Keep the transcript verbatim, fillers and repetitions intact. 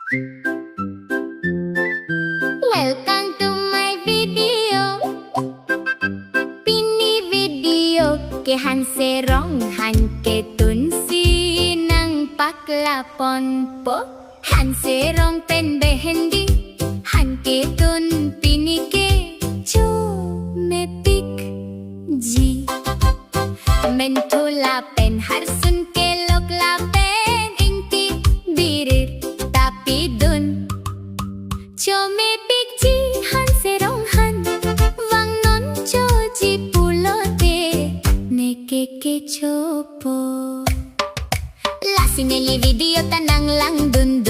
Welcome to my video. Pini video ke Hanse Rong Hanke tunsi nangpaklapon po. Hanse Rong pen Behendi Hanke tun pini ke chomepikji. Menthu lapen Harsun kelok lapen Ingti Birir ta pidun. Chomepikji Hanse Rong Han, vangnon choji pulote neke ke chopo. Lasi neli video ta nanglangdun